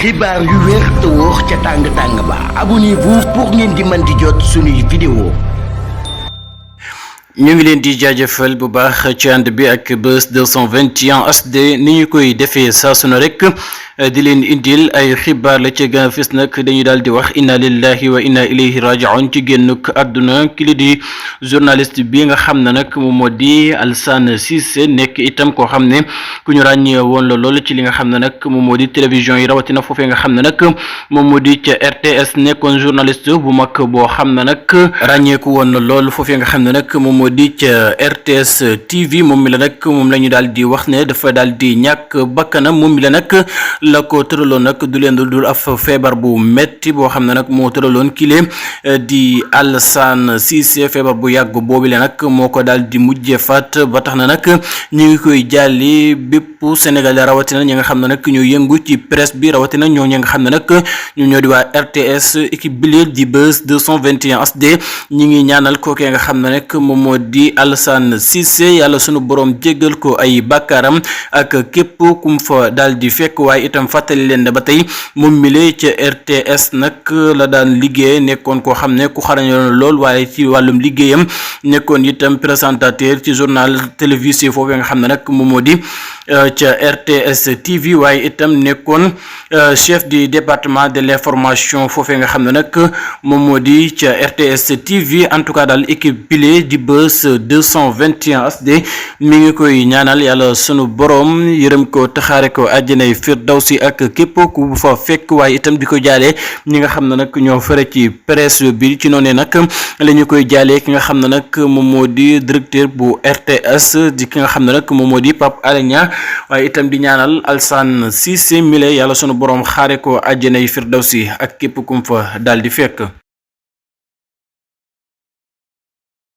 xibaar yu wér te wóor ca tàng ba abonnez-vous pour ngeen di mën di jot suñuy vidéo. ñu ngi leen di jaajëfal bu baax ci ànd bi ak Buzz 221 HD ni ñu koy defee saa su ne rek di leen indil ay xibaar la ci gën a fës nag dañuy daal di wax inna lillahi wa inna ilayhi raji'un ci génnuk àdduna ki li di journaliste bi nga xam ne nag moom moo di Alassane Cissé nekk itam koo xam ne ku ñu ràññee woon la lool ci li nga xam ne nag moom moo di télévision yi rawatina foofee nga xam ne nag moom moo di ca RTS nekkoon journaliste bu mag boo xam ne nag ràññeeku woon na lool foofee nga xam ne nag moom di ca RTS TV moom mi la nag moom la ñu daal di wax ne dafa daal di ñàkk bakkanam moom mi la nag la ko tëraloon nag du leen dul af feebar bu metti boo xam ne nag moo tëraloon kile di Alassane Cissé feebar bu yàgg boobu la nag moo ko daal di mujjee faat ba tax na nag ñu ngi koy jàlli bépp Sénégal rawatina ñi nga xam ne nag ñoo yëngu ci presse bi rawatina ñoo ñi nga xam ne nag ñoo di waa RTS équipe bi di Buzz 221 HD ñi ngi ñaanal kookee nga xam ne nag moom moo di Alassane Cissé yàlla sunu borom jéggal ko ay bàkkaaram ak képp kum fa daal di fekk waaye itam fàttali leen ne ba tey moom mile ca RTS nag la daan liggéey nekkoon koo xam ne ku xarañoon lool waaye ci wàllum liggéeyam nekkoon itam présentateur ci journal télévisé foofu nga xam ne nag moom moo di ca RTS TV waaye itam nekkoon chef du département de l'information foofu nga xam ne nag moom moo di ca RTS TV en tout cas daal équipe bile di Buzz 221 HD mi ngi koy ñaanal yàlla sunu borom yërëm ko taxaare ko àjjanay firdawsi ak képp ku fa fekk waaye itam di ko jaalee ñi nga xam ne nag ñoo fare ci presse bi ci noonu nag la ñu koy jaalee ki nga xam ne nag moom moo di directeur bu RTS di ki nga xam ne nag moom moo di Pape Alé Niang waaye itam di ñaanal Alassane Cissé mile yàlla sunu borom xaare ko àjjanay firdawsi ak képp kum fa daal di fekk.